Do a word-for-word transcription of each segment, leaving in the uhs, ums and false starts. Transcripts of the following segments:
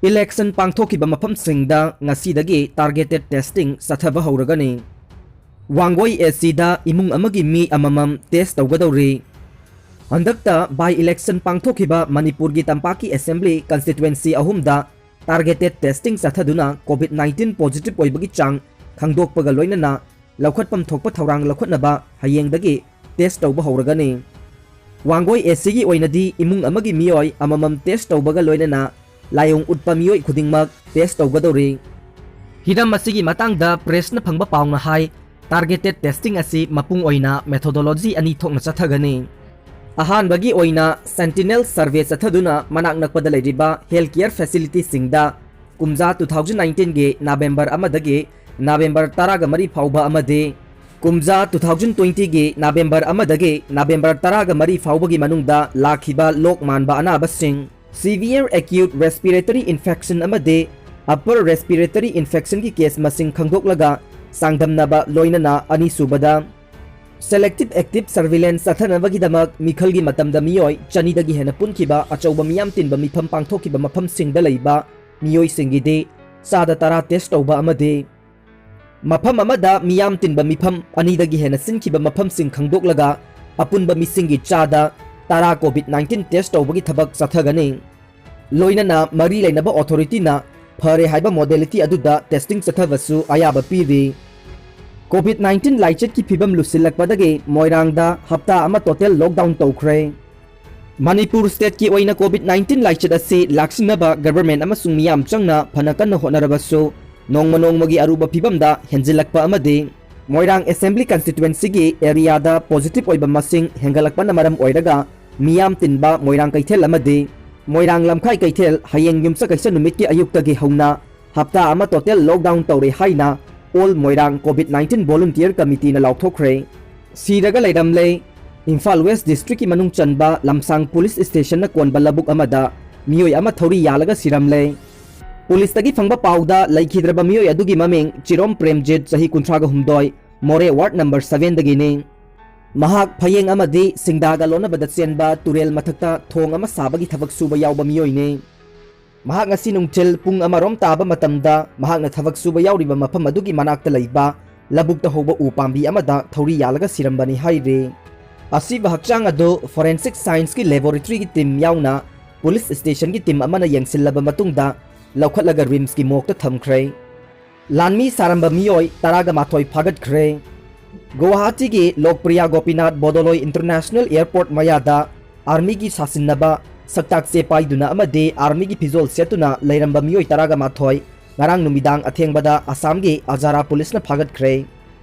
Election ꯄꯥꯡꯊꯣꯛꯈꯤꯕ ꯃꯐꯝꯁꯤꯡꯗ ꯉꯁꯤꯗꯒꯤ targeted testing ꯆꯠꯊꯕ ꯍꯧꯔꯒꯅꯤ꯫ ꯋꯥꯡꯒꯣꯏ ꯑꯦ ꯁꯤꯗ ꯏꯃꯨꯡ ꯑꯃꯒꯤ ꯃꯤ ꯑꯃꯃꯝ test ꯇꯧꯒꯗꯧꯔꯤ꯫ ꯍꯟꯗꯛꯇ by election ꯄꯥꯡꯊꯣꯛꯈꯤꯕ ꯃꯅꯤꯄꯨꯔꯒꯤ ꯇꯝꯄꯥꯛꯀꯤ assembly constituency ꯑꯍꯨꯝꯗ targeted testing ꯆꯠꯊꯗꯨꯅ COVID nineteen positive ꯑꯣꯏꯕꯒꯤ ꯆꯥꯡ ꯈꯪꯗꯣꯛꯄꯒ ꯂꯣꯏꯅꯅ ꯂꯧꯈꯠꯐꯝ ꯊꯣꯛꯄ ꯊꯧꯔꯥꯡ ꯂꯧꯈꯠꯅꯕ ꯍꯌꯦꯡꯗꯒꯤ test ꯇꯧꯕ ꯍꯧꯔꯒꯅꯤ꯫ ꯋꯥꯡꯒꯣꯏ ꯑꯦ ꯁꯤꯒꯤ ꯑꯣꯏꯅꯗꯤ ꯏꯃꯨꯡ ꯑꯃꯒꯤ ꯃꯤꯑꯣꯏ ꯑꯃꯃꯝ test ꯇꯧꯕꯒ ꯂꯣꯏꯅꯅ ꯂꯥꯏꯑꯣꯡ ꯎꯠꯄ ꯃꯤꯑꯣꯏ ꯈꯨꯗꯤꯡꯃꯛ test ꯇꯧꯒꯗꯧꯔꯤ꯫ ꯍꯤꯔꯝ ꯑꯁꯤꯒꯤ ꯃꯇꯥꯡꯗ pressꯅ ꯐꯪꯕ ꯄꯥꯎꯅ ꯍꯥꯏ, targeted testing ꯑꯁꯤ ꯃꯄꯨꯡ ꯑꯣꯏꯅ methodology ꯑꯅꯤ ꯊꯣꯛꯅ ꯆꯠꯊꯒꯅꯤ꯫ ꯑꯍꯥꯟꯕꯒꯤ ꯑꯣꯏꯅ sentinel survey ꯆꯠꯊꯗꯨꯅ ꯃꯅꯥꯛ ꯅꯛꯄꯗ ꯂꯩꯔꯤꯕ health care facilityꯁꯤꯡꯗ ꯀꯨꯝꯖꯥ two thousand nineteenꯒꯤ November ꯑꯃꯗꯒꯤ November ꯇꯔꯥꯒ ꯃꯔꯤ ꯐꯥꯎꯕ ꯑꯃꯗꯤ ꯀꯨꯝꯖꯥ two thousand twentyꯒꯤ November ꯑꯃꯗꯒꯤ November ꯇꯔꯥꯒ ꯃꯔꯤ ꯐꯥꯎꯕꯒꯤ ꯃꯅꯨꯡꯗ ꯂꯥꯛꯈꯤꯕ ꯂꯣꯛ ꯃꯥꯟꯕ ꯑꯅꯥꯕꯁꯤꯡ, severe acute respiratory infection ꯑꯃꯗꯤ upper respiratory infectionꯒꯤ case ꯃꯁꯤꯡ ꯈꯪꯗꯣꯛꯂꯒ ꯆꯥꯡꯗꯝꯅꯕ, ꯂꯣꯏꯅꯅ ꯑꯅꯤꯁꯨꯕꯗ selective active surveillance ꯆꯠꯊꯅꯕꯒꯤꯗꯃꯛ ꯃꯤꯈꯜꯒꯤ ꯃꯇꯝꯗ ꯃꯤꯑꯣꯏ ꯆꯅꯤꯗꯒꯤ ꯍꯦꯟꯅ ꯄꯨꯟꯈꯤꯕ ꯑꯆꯧꯕ ꯃꯤꯌꯥꯝ ꯇꯤꯟꯕ ꯃꯤꯐꯝ ꯄꯥꯡꯊꯣꯛꯈꯤꯕ ꯃꯐꯝꯁꯤꯡꯗ ꯂꯩꯕ ꯃꯤꯑꯣꯏꯁꯤꯡꯒꯤꯗꯤ ꯆꯥꯗ ꯇꯔꯥ test ꯇꯧꯕ ꯑꯃꯗꯤ ꯃꯐꯝ ꯑꯃꯗ ꯃꯤꯌꯥꯝ ꯇꯤꯟꯕ ꯃꯤꯐꯝ ꯑꯅꯤꯗꯒꯤ ꯍꯦꯟꯅ ꯁꯤꯟꯈꯤꯕ ꯃꯐꯝꯁꯤꯡ ꯈꯪꯗꯣꯛꯂꯒ ꯑꯄꯨꯟꯕ ꯃꯤꯁꯤꯡꯒꯤ ꯆꯥꯗ ꯇꯔꯥ COVID nineteen test ꯇꯧꯕꯒꯤ ꯊꯕꯛ ꯆꯠꯊꯒꯅꯤ꯫ ꯂꯣꯏꯅꯅ ꯃꯔꯤ ꯂꯩꯅꯕ authorityꯅ ꯐꯔꯦ ꯍꯥꯏꯕ modality ꯑꯗꯨꯗ testing ꯆꯠꯊꯕꯁꯨ ꯑꯌꯥꯕ ꯄꯤꯔꯤ꯫ COVID nineteen ꯂꯥꯏꯆꯠꯀꯤ ꯐꯤꯕꯝ ꯂꯨꯁꯤꯜꯂꯛꯄꯗꯒꯤ ꯃꯣꯏꯔꯥꯡꯗ ꯍꯞꯇꯥ ꯑꯃ total lockdown ꯇꯧꯈ꯭ꯔꯦ꯫ ꯃꯅꯤꯄꯨꯔ stateꯀꯤ ꯑꯣꯏꯅ COVID nineteen ꯂꯥꯏꯆꯠ ꯑꯁꯤ ꯂꯥꯛꯁꯤꯟꯅꯕ government ꯑꯃꯁꯨꯡ ꯃꯤꯌꯥꯝ ꯆꯪꯅ ꯐꯅ ꯀꯟꯅ ꯍꯣꯠꯅꯔꯕꯁꯨ, ꯅꯣꯡꯃ ꯅꯣꯡꯃꯒꯤ ꯑꯔꯨꯕ ꯐꯤꯕꯝꯗ ꯍꯦꯟꯖꯤꯜꯂꯛꯄ ꯑꯃꯗꯤ ꯃꯣꯏꯔꯥꯡ assembly constituencyꯒꯤ areaꯗ positive ꯑꯣꯏꯕ ꯃꯁꯤꯡ ꯍꯦꯟꯒꯠꯂꯛꯄꯅ ꯃꯔꯝ ꯑꯣꯏꯔꯒ ꯃꯤꯌꯥꯝ ꯇꯤꯟꯕ ꯃꯣꯏꯔꯥꯡ ꯀꯩꯊꯦꯜ ꯑꯃꯗꯤ ꯃꯣꯏꯔꯥꯡ ꯂꯝꯈꯥꯏ ꯀꯩꯊꯦꯜ ꯍꯌꯦꯡ ꯌꯨꯝꯁꯀꯩꯁ ꯅꯨꯃꯤꯠꯀꯤ ꯑꯌꯨꯛꯇꯒꯤ ꯍꯧꯅ ꯍꯞꯇꯥ ꯑꯃ total lockdown ꯇꯧꯔꯦ ꯍꯥꯏꯅ All Moirang COVID nineteen Volunteer Committeeꯅ ꯂꯥꯎꯊꯣꯛꯈ꯭ꯔꯦ꯫ ꯁꯤꯔꯒ ꯂꯩꯔꯝꯂꯦ꯫ Imphal West districtꯀꯤ ꯃꯅꯨꯡ ꯆꯟꯕ ꯂꯝꯁꯥꯡ police stationꯅ ꯀꯣꯟꯕ ꯂꯧꯕꯨꯛ ꯑꯃꯗ ꯃꯤꯑꯣꯏ ꯑꯃ ꯊꯧꯔꯤ ꯌꯥꯜꯂꯒ ꯁꯤꯔꯝꯂꯦ꯫ Policeꯇꯒꯤ ꯐꯪꯕ ꯄꯥꯎꯗ ꯂꯩꯈꯤꯗ꯭ꯔꯕ ꯃꯤꯑꯣꯏ ꯑꯗꯨꯒꯤ ꯃꯃꯤꯡ ꯆꯤꯔꯣꯝ ꯄ꯭ꯔꯦꯝꯖꯤꯠ, ꯆꯍꯤ ꯀꯨꯟꯊ꯭ꯔꯥꯒ ꯍꯨꯝꯗꯣꯏ, ꯃꯣꯔꯦ ward number sevenꯗꯒꯤꯅꯤ꯫ ꯃꯍꯥꯛ ꯐꯌꯦꯡ ꯑꯃꯗꯤ ꯁꯤꯡꯗꯥꯒ ꯂꯣꯟꯅꯕꯗ ꯆꯦꯟꯕ ꯇꯨꯔꯦꯜ ꯃꯊꯛꯇ ꯊꯣꯡ ꯑꯃ ꯁꯥꯕꯒꯤ ꯊꯕꯛ ꯁꯨꯕ ꯌꯥꯎꯕ ꯃꯤꯑꯣꯏꯅꯤ꯫ ꯃꯍꯥꯛ ꯉꯁꯤ ꯅꯨꯡꯊꯤꯜ ꯄꯨꯡ ꯑꯃꯔꯣꯝ ꯇꯥꯕ ꯃꯇꯝꯗ ꯃꯍꯥꯛꯅ ꯊꯕꯛ ꯁꯨꯕ ꯌꯥꯎꯔꯤꯕ ꯃꯐꯝ ꯑꯗꯨꯒꯤ ꯃꯅꯥꯛꯇ ꯂꯩꯕ ꯂꯧꯕꯨꯛꯇ ꯍꯧꯕ ꯎ ꯄꯥꯝꯕꯤ ꯑꯃꯗ ꯊꯧꯔꯤ ꯌꯥꯜꯂꯒ ꯁꯤꯔꯝꯕꯅꯤ ꯍꯥꯏꯔꯤ꯫ ꯑꯁꯤꯕ ꯍꯛꯆꯥꯡ ꯑꯗꯨ forensic scienceꯀꯤ laboratoryꯒꯤ team ꯌꯥꯎꯅ police stationꯒꯤ team ꯑꯃꯅ ꯌꯦꯡꯁꯤꯜꯂꯕ ꯃꯇꯨꯡꯗ ꯂꯧꯈꯠꯂꯒ RIMSꯀꯤ morgueꯇ ꯊꯝꯈ꯭ꯔꯦ꯫ ꯂꯥꯟꯃꯤ ꯁꯥꯔꯝꯕ ꯃꯤꯑꯣꯏ ꯇꯔꯥꯒ ꯃꯥꯊꯣꯏ ꯐꯥꯒꯠꯈ꯭ꯔꯦ꯫ ꯒꯨꯋꯥꯍꯥꯇꯤꯒꯤ ꯂꯣꯛꯄ꯭ꯔꯤꯌꯥ ꯒꯣꯄꯤꯅꯥꯊ ꯕꯣꯗꯣꯂꯣꯏ International Airport ꯃꯌꯥꯗ armyꯒꯤ ꯁꯥꯁꯤꯟꯅꯕ ꯁꯛꯇꯥꯛ ꯆꯦ ꯄꯥꯏꯗꯨꯅ ꯑꯃꯗꯤ armyꯒꯤ ꯐꯤꯖꯣꯜ ꯁꯦꯠꯇꯨꯅ ꯂꯩꯔꯝꯕ ꯃꯤꯑꯣꯏ ꯇꯔꯥꯒ ꯃꯥꯊꯣꯏ ꯉꯔꯥꯡ ꯅꯨꯃꯤꯗꯥꯡ ꯑꯊꯦꯡꯕꯗ ꯑꯁꯥꯝꯒꯤ ꯑꯖꯥꯔꯥ policeꯅ ꯐꯥꯒꯠꯈ꯭ꯔꯦ꯫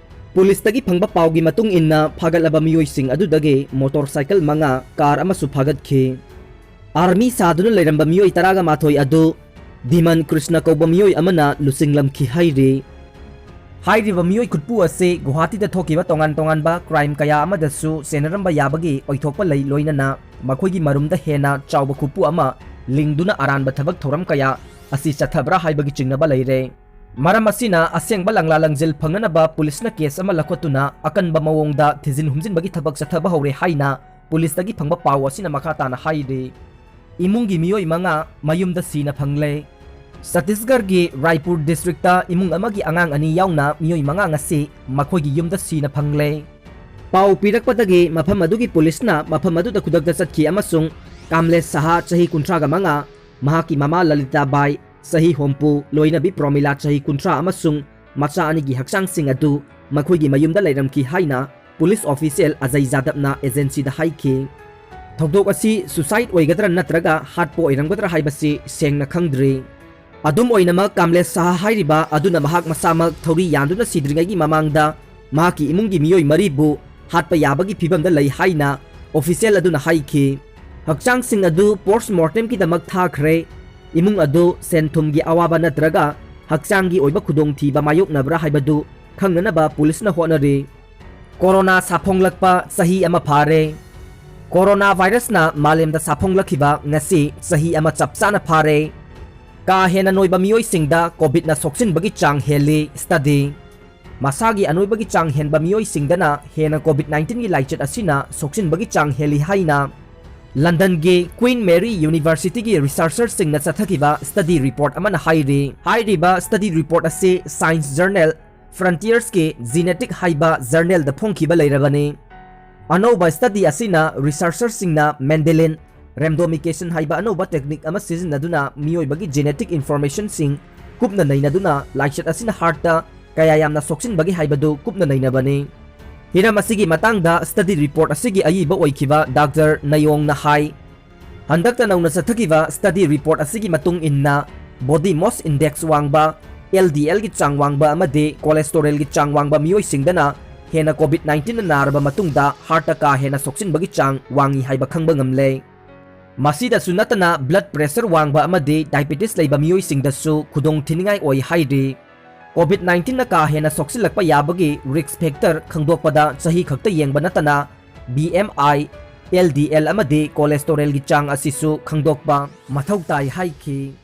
Policeꯇꯒꯤ ꯐꯪꯕ ꯄꯥꯎꯒꯤ ꯃꯇꯨꯡ ꯏꯟꯅ, ꯐꯥꯒꯠꯂꯕ ꯃꯤꯑꯣꯏꯁꯤꯡ ꯑꯗꯨꯗꯒꯤ motorcycle ꯃꯉꯥ, car ꯑꯃꯁꯨ ꯐꯥꯒꯠꯈꯤ꯫ Army ꯁꯥꯗꯨꯅ ꯂꯩꯔꯝꯕ ꯃꯤꯑꯣꯏ ꯇꯔꯥꯒ ꯃꯥꯊꯣꯏ ꯑꯗꯨ ꯙꯤꯃꯟ ꯀ꯭ꯔꯤꯁꯅ ꯀꯧꯕ ꯃꯤꯑꯣꯏ ꯑꯃꯅ ꯂꯨꯆꯤꯡꯂꯝꯈꯤ ꯍꯥꯏꯔꯤ꯫ ꯍꯥꯏꯔꯤꯕ ꯃꯤꯑꯣꯏ ꯈꯨꯠꯄꯨ ꯑꯁꯤ ꯒꯨꯋꯥꯍꯥꯇꯤꯗ ꯊꯣꯛꯈꯤꯕ ꯇꯣꯉꯥꯟ ꯇꯣꯉꯥꯟꯕ crime ꯀꯌꯥ ꯑꯃꯗꯁꯨ ꯆꯦꯟꯅꯔꯝꯕ ꯌꯥꯕꯒꯤ ꯑꯣꯏꯊꯣꯛꯄ ꯂꯩ, ꯂꯣꯏꯅꯅ ꯃꯈꯣꯏꯒꯤ ꯃꯔꯨꯝꯗ ꯍꯦꯟꯅ ꯆꯥꯎꯕ ꯈꯨꯠꯄꯨ ꯑꯃ ꯂꯤꯡꯗꯨꯅ ꯑꯔꯥꯟꯕ ꯊꯕꯛ ꯊꯧꯔꯝ ꯀꯌꯥ ꯑꯁꯤ ꯆꯠꯊꯕ꯭ꯔꯥ ꯍꯥꯏꯕꯒꯤ ꯆꯤꯡꯅꯕ ꯂꯩꯔꯦ꯫ ꯃꯔꯝ ꯑꯁꯤꯅ ꯑꯁꯦꯡꯕ ꯂꯪꯂꯥ ꯂꯪꯖꯤꯜ ꯐꯪꯅꯅꯕ policeꯅ case ꯑꯃ ꯂꯧꯈꯠꯇꯨꯅ ꯑꯀꯟꯕ ꯃꯑꯣꯡꯗ ꯊꯤꯖꯤꯟ ꯍꯨꯝꯖꯤꯟꯕꯒꯤ ꯊꯕꯛ ꯆꯠꯊꯕ ꯍꯧꯔꯦ ꯍꯥꯏꯅ policeꯇꯒꯤ ꯐꯪꯕ ꯄꯥꯎ ꯑꯁꯤꯅ ꯃꯈꯥ ꯇꯥꯅ ꯍꯥꯏꯔꯤ꯫ ꯏꯃꯨꯡꯒꯤ ꯃꯤꯑꯣꯏ ꯃꯉꯥ ꯃꯌꯨꯝꯗ ꯁꯤꯅ ꯐꯪꯂꯦ꯫ ꯆꯇꯤꯁꯒꯔꯒꯤ ꯔꯥꯏꯄꯨꯔ districtꯇ ꯏꯃꯨꯡ ꯑꯃꯒꯤ ꯑꯉꯥꯡ ꯑꯅꯤ ꯌꯥꯎꯅ ꯃꯤꯑꯣꯏ ꯃꯉꯥ ꯉꯁꯤ ꯃꯈꯣꯏꯒꯤ ꯌꯨꯝꯗ ꯁꯤꯅ ꯐꯪꯂꯦ꯫ ꯄꯥꯎ ꯄꯤꯔꯛꯄꯗꯒꯤ ꯃꯐꯝ ꯑꯗꯨꯒꯤ policeꯅ ꯃꯐꯝ ꯑꯗꯨꯗ ꯈꯨꯗꯛꯇ ꯆꯠꯈꯤ ꯑꯃꯁꯨꯡ ꯀꯥꯝꯂꯦꯁ ꯁꯍꯥ, ꯆꯍꯤ ꯀꯨꯟꯊ꯭ꯔꯥꯒ ꯃꯉꯥ, ꯃꯍꯥꯛꯀꯤ ꯃꯃꯥ ꯂꯂꯤꯇꯥꯕꯥꯏ, ꯆꯍꯤ ꯍꯨꯝꯐꯨ, ꯂꯣꯏꯅꯕꯤ ꯄ꯭ꯔꯣꯃꯤꯂꯥ, ꯆꯍꯤ ꯀꯨꯟꯊ꯭ꯔꯥ, ꯑꯃꯁꯨꯡ ꯃꯆꯥ ꯑꯅꯤꯒꯤ ꯍꯛꯆꯥꯡꯁꯤꯡ ꯑꯗꯨ ꯃꯈꯣꯏꯒꯤ ꯃꯌꯨꯝꯗ ꯂꯩꯔꯝꯈꯤ ꯍꯥꯏꯅ police official ꯑꯖꯌ ꯌꯥꯗꯕꯅ agencyꯗ ꯍꯥꯏꯈꯤ꯫ ꯊꯧꯗꯣꯛ ꯑꯁꯤ suicide ꯑꯣꯏꯒꯗ꯭ꯔꯥ ꯅꯠꯇ꯭ꯔꯒ ꯍꯥꯠꯄ ꯑꯣꯏꯔꯝꯒꯗ꯭ꯔꯥ ꯍꯥꯏꯕꯁꯤ ꯁꯦꯡꯅ ꯈꯪꯗ꯭ꯔꯤ꯫ ꯑꯗꯨꯝ ꯑꯣꯏꯅꯃꯛ, ꯀꯥꯝꯂꯦꯁ ꯁꯍꯥ ꯍꯥꯏꯔꯤꯕ ꯑꯗꯨꯅ ꯃꯍꯥꯛ ꯃꯁꯥꯃꯛ ꯊꯧꯔꯤ ꯌꯥꯟꯗꯨꯅ ꯁꯤꯗ꯭ꯔꯤꯉꯩꯒꯤ ꯃꯃꯥꯡꯗ ꯃꯍꯥꯛꯀꯤ ꯏꯃꯨꯡꯒꯤ ꯃꯤꯑꯣꯏ ꯃꯔꯤꯕꯨ ꯍꯥꯠꯄ ꯌꯥꯕꯒꯤ ꯐꯤꯚꯝꯗ ꯂꯩ ꯍꯥꯏꯅ official ꯑꯗꯨꯅ ꯍꯥꯏꯈꯤ꯫ ꯍꯛꯆꯥꯡꯁꯤꯡ ꯑꯗꯨ post mortemꯒꯤꯗꯃꯛ ꯊꯥꯈ꯭ꯔꯦ꯫ ꯏꯃꯨꯡ ꯑꯗꯨ ꯁꯦꯟ ꯊꯨꯝꯒꯤ ꯑꯋꯥꯕ ꯅꯠꯇ꯭ꯔꯒ ꯍꯛꯆꯥꯡꯒꯤ ꯑꯣꯏꯕ ꯈꯨꯗꯣꯡꯊꯤꯕ ꯃꯥꯌꯣꯛꯅꯕ꯭ꯔꯥ ꯍꯥꯏꯕꯗꯨ ꯈꯪꯅꯅꯕ policeꯅ ꯍꯣꯠꯅꯔꯤ꯫ ꯀꯣꯔꯣꯅꯥ ꯁꯥꯐꯣꯡꯂꯛꯄ ꯆꯍꯤ ꯑꯃ ꯐꯥꯔꯦ꯫ ꯀꯣꯔꯣꯅꯥ virusꯅ ꯃꯥꯂꯦꯝꯗ ꯁꯥꯐꯣꯡꯂꯛꯈꯤꯕ ꯉꯁꯤ ꯆꯍꯤ ꯑꯃ ꯆꯞ ꯆꯥꯅ ꯐꯥꯔꯦ꯫ ꯀꯥ ꯍꯦꯟꯅ ꯅꯣꯏꯕ ꯃꯤꯑꯣꯏꯁꯤꯡꯗ COVIDꯅ ꯁꯣꯛꯆꯤꯟꯕꯒꯤ ꯆꯥꯡ ꯍꯦꯜꯂꯤ꯫ Study꯫ ꯃꯁꯥꯒꯤ ꯑꯅꯣꯏꯕꯒꯤ ꯆꯥꯡ ꯍꯦꯟꯕ ꯃꯤꯑꯣꯏꯁꯤꯡꯗꯅ ꯍꯦꯟꯅ COVID nineteenꯒꯤ ꯂꯥꯏꯆꯠ ꯑꯁꯤꯅ ꯁꯣꯛꯆꯤꯟꯕꯒꯤ ꯆꯥꯡ ꯍꯦꯜꯂꯤ ꯍꯥꯏꯅ ꯂꯟꯗꯟꯒꯤ Queen Mary Universityꯒꯤ researcherꯁꯤꯡꯅ ꯆꯠꯊꯈꯤꯕ study report ꯑꯃꯅ ꯍꯥꯏꯔꯤ꯫ ꯍꯥꯏꯔꯤꯕ study report ꯑꯁꯤ Science Journal Frontiersꯀꯤ Genetic ꯍꯥꯏꯕ journalꯗ ꯐꯣꯡꯈꯤꯕ ꯂꯩꯔꯕꯅꯤ꯫ ꯑꯅꯧꯕ study ꯑꯁꯤꯅ researcherꯁꯤꯡꯅ Mendelian randomization ꯍꯥꯏꯕ ꯑꯅꯧꯕ technique ꯑꯃ ꯁꯤꯖꯤꯟꯅꯗꯨꯅ ꯃꯤꯑꯣꯏꯕꯒꯤ genetic informationꯁꯤꯡ ꯀꯨꯞꯅ ꯅꯩꯅꯗꯨꯅ ꯂꯥꯏꯆꯠ ꯑꯁꯤꯅ heartꯇ ꯀꯌꯥ ꯌꯥꯝꯅ ꯁꯣꯛꯆꯤꯟꯕꯒꯦ ꯍꯥꯏꯕꯗꯨ ꯀꯨꯞꯅ ꯅꯩꯅꯕꯅꯤ꯫ ꯍꯤꯔꯝ ꯑꯁꯤꯒꯤ ꯃꯇꯥꯡꯗ study report ꯑꯁꯤꯒꯤ ꯑꯏꯕ ꯑꯣꯏꯈꯤꯕ Doctor ꯅꯌꯣꯡꯅ ꯍꯥꯏ, ꯍꯟꯗꯛꯇ ꯅꯧꯅ ꯆꯠꯊꯈꯤꯕ study report ꯑꯁꯤꯒꯤ ꯃꯇꯨꯡ ꯏꯟꯅ body mass index ꯋꯥꯡꯕ, LDLꯒꯤ ꯆꯥꯡ ꯋꯥꯡꯕ ꯑꯃꯗꯤ cholesterolꯒꯤ ꯆꯥꯡ ꯋꯥꯡꯕ ꯃꯤꯑꯣꯏꯁꯤꯡꯗꯅ ꯍꯦꯟꯅ COVID nineteenꯅ ꯅꯥꯔꯕ ꯃꯇꯨꯡꯗ heartꯇ ꯀꯥ ꯍꯦꯟꯅ ꯁꯣꯛꯆꯤꯟꯕꯒꯤ ꯆꯥꯡ ꯋꯥꯡꯏ ꯍꯥꯏꯕ ꯈꯪꯕ ꯉꯝꯂꯦ꯫ ꯃꯁꯤꯗꯁꯨ ꯅꯠꯇꯅ blood pressure ꯋꯥꯡꯕ ꯑꯃꯗꯤ diabetes ꯂꯩꯕ ꯃꯤꯑꯣꯏꯁꯤꯡꯗꯁꯨ ꯈꯨꯗꯣꯡ ꯊꯤꯅꯤꯡꯉꯥꯏ ꯑꯣꯏ ꯍꯥꯏꯔꯤ꯫ COVID nineteenꯅ ꯀꯥ ꯍꯦꯟꯅ ꯁꯣꯛꯆꯤꯜꯂꯛꯄ ꯌꯥꯕꯒꯤ risk factor ꯈꯪꯗꯣꯛꯄꯗ ꯆꯍꯤ ꯈꯛꯇ ꯌꯦꯡꯕ ꯅꯠꯇꯅ BMI, LDL ꯑꯃꯗꯤ cholesterolꯒꯤ ꯆꯥꯡ ꯑꯁꯤꯁꯨ ꯈꯪꯗꯣꯛꯄ ꯃꯊꯧ ꯇꯥꯏ ꯍꯥꯏꯈꯤ꯫